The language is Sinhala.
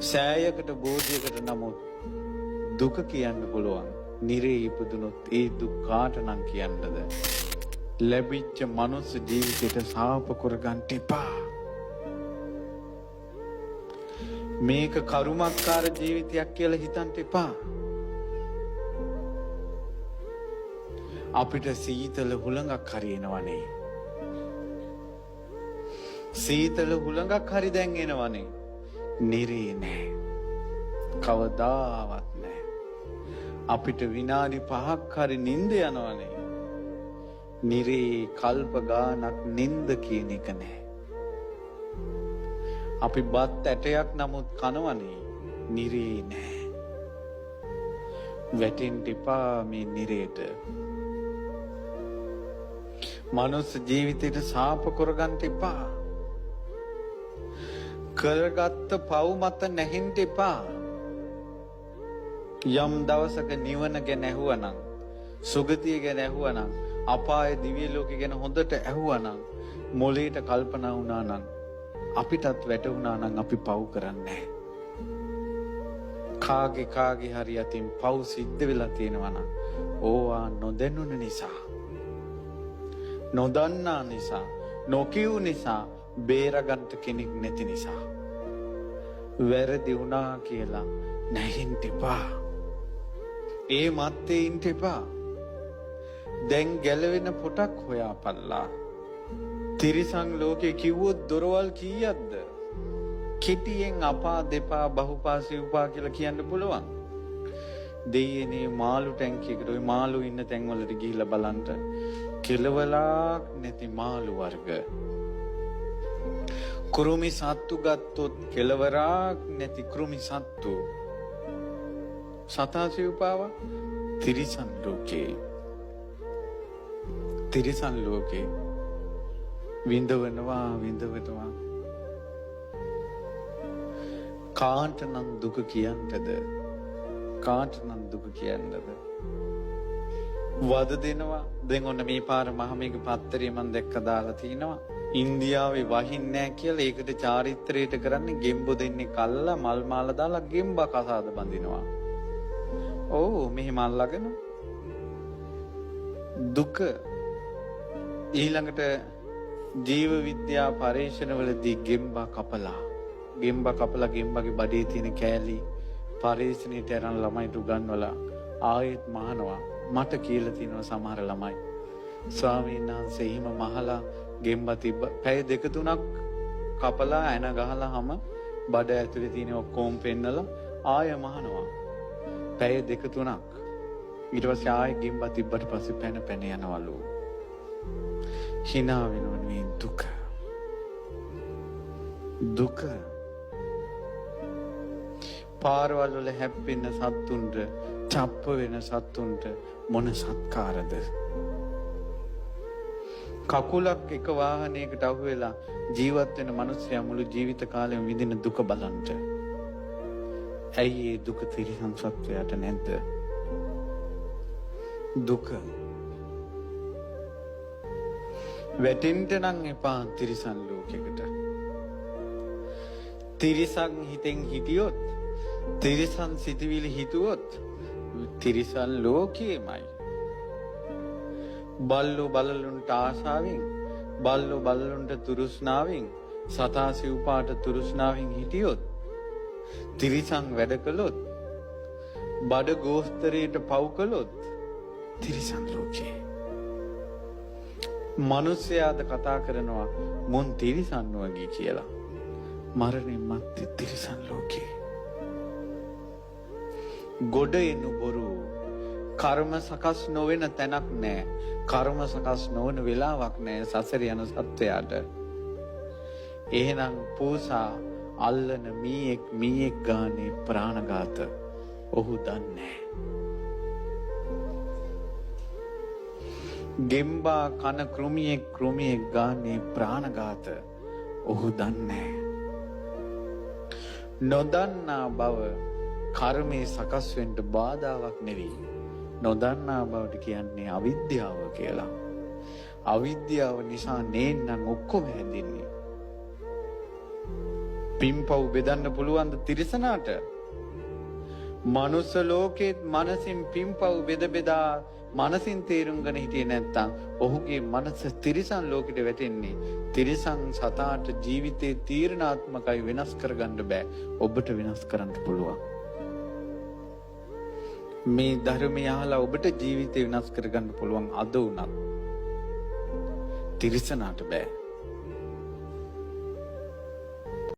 සෑයකට බෝධියකට නමුත් දුක කියන්න පුළුවන්. නිරේ ඉපදුනොත් ඒ දුක් කාට නම් කියන්නද? ලැබිච්ච මනුස්ස ජීවිතයට සාප කරගන්න එපා. මේක කරුමක්කාර ජීවිතයක් කියලා හිතන්න එපා. අපිට සීතල හුළඟක් හරි එනවනේ. සීතල හුළඟක් හරි දැන් එනවනේ. නිරේ නෑ. කවදාවත් නෑ. අපිට විනාඩි 5ක් හරි නිින්ද යනවනේ. නිරේ කල්ප ගානක් නිින්ද කියන එක නෑ. අපි බත් ඇටයක් නමුත් කනවනේ. නිරේ නෑ. වැටෙන්න එපා මේ නිරේට. මනුස්ස ජීවිතයට සාප කරගන්න එපා. කරගත්ත පව් මත නැහින්න එපා. යම් දවසක නිවන ගැන ඇහුවනම්, සුගතිය ගැන ඇහුවනම්, අපාය දිව්‍ය ලෝකෙ ගැන හොඳට ඇහුවනම්, මොළේට කල්පනා වුණා නම්, අපිටත් වැටුණා නම් අපි පව් කරන්නේ නැහැ. කාගේ කාගේ හරි අතින් පව් සිද්ධ වෙලා තියෙනවා නම් ඕවා නොදැනුන නිසා, නොදන්නා නිසා, නොකියු නිසා, බේරගන්න කෙනෙක් නැති නිසා වැරදි වුණා කියලා නැහින්න එපා. ඒ මත්තේ ඉන්න එපා. දැන් ගැලවෙන පොටක් හොයාපල්ලා. තිරිසන් ලෝකේ කිව්වොත් දොරවල් කීයක්ද? කෙටියෙන් අපා දෙපා බහුපා සිව්පා කියලා කියන්න පුළුවන්. දෙයියනේ මාළු ටැංකියකට ඔය මාළු ඉන්න තැන් වලට ගිහිල්ලා බලන්න කෙලවලක් නැති මාළු වර්ග. කෘමි සත්තු ගත්තොත් කෙලවරක් නැති කෘමි සත්තු. සතා සිව්පාව තිරිසන් ලෝකේ. තිරිසන් ලෝකේ විඳවනවා විඳවනවා. කාට නම් දුක කියන්නද? කාට නම් දුක කියන්නද? වද දෙනවා. දැන් ඔන්න මේ පාර මහමේක පත්තරේ මං දැක්ක දාලා තිනවා. ඉන්දියාවේ වහින්නේ නැහැ කියලා ඒකට චාරිත්‍රයට කරන්නේ ගෙම්බෝ දෙන්නේ කල්ලා මල් මාල දාලා ගෙම්බා කසාද බඳිනවා. ඔව් මෙහෙම අල්ලගෙන දුක. ඊළඟට ජීව විද්‍යා පරීක්ෂණවලදී ගෙම්බා කපලා ගෙම්බා කපලා ගෙම්බගේ බඩේ තියෙන කෑලි පරීක්ෂණයට අරන් ළමයිට උගන්වලා ආයෙත් මහනවා. මට කියලා තියෙනවා සමහර ළමයි, ස්වාමීන් වහන්සේ එහෙම මහලා ගෙම්බා තිබ්බ පැය දෙක තුනක් කපලා ඇන ගහලා හැම බඩ ඇතුලේ තියෙන ඔක්කොම පෙන්නලා ආය මහනවා පැය දෙක තුනක්. ඊට පස්සේ ආයෙ ගෙම්බා තිබ්බට පස්සේ පැන පැන යනවලු. හිනා වෙනව නෙවෙයි, දුක. දුක. පාරවල් වල හැප්පෙන සත්තුන්ට, චප්ප වෙන සත්තුන්ට මොන සත්කාරද? කකුලක් එක වාහනයකට අහු වෙලා ජීවත් වෙන මිනිස්සයා මුළු ජීවිත කාලෙම විඳින දුක බලන්න. ඇයි ඒ දුක තිරිසන් සත්වයාට නැද්ද? දුක. වැටෙන්න නම් එපා තිරිසන් ලෝකයකට. තිරිසන් හිතෙන් හිටියොත්, තිරිසන් සිතවිලි හිතුවොත් තිරිසන් ලෝකයේමයි. බල්ලෝ බලලුන්ට ආශාවෙන්, බල්ලෝ බලලුන්ට තුරුස්නාවෙන්, සතා සිව්පාට තුරුස්නාවෙන් හිටියොත්, තිරිසන් වැඩ කළොත්, බඩ ගෝස්තරයට පව් කළොත් තිරිසන් ලෝකේ. මිනිස්යාද කතා කරනවා මුන් තිරිසන් වගේ කියලා. මරණින් මත්තේ තිරිසන් ලෝකේ. ගොඩ එනු බොරු. කර්ම සකස් නොවන තැනක් නෑ. කර්ම සකස් නොවන වෙලාවක් නෑ සසර යන සත්වයාට. එහෙනම් පූසා අල්ලන මීයෙක් මීයෙක් ගානේ ප්‍රාණඝාත. ඔහු දන්නේ. ගෙම්බා කන කෘමියෙක් කෘමියෙක් ගානේ ප්‍රාණඝාත. ඔහු දන්නේ. නොදන්නා බව කර්මයේ සකස් වෙන්න බාධාවක් නෙවෙයි. නොදන්නා බවට කියන්නේ අවිද්‍යාව කියලා. අවිද්‍යාව නිසා නේන්නම් ඔක්කොම හැදෙන්නේ. පින්පව් බෙදන්න පුළුවන්ද තිරිසනාට? මනුස්ස ලෝකෙත් මනසින් පින්පව් බෙද බෙදා මනසින් තේරුම් ගන්න හිටියේ නැත්තම් ඔහුගේ මනස තිරිසන් ලෝකෙට වැටෙන්නේ. තිරිසන් සතාට ජීවිතේ තීරණාත්මකයි, වෙනස් කරගන්න බෑ. ඔබට වෙනස් කරන්න පුළුවන්. මේ ධර්මය අහලා ඔබට ජීවිතේ වෙනස් කරගන්න පුළුවන් අද වුණත්. තිරිසනාට බෑ.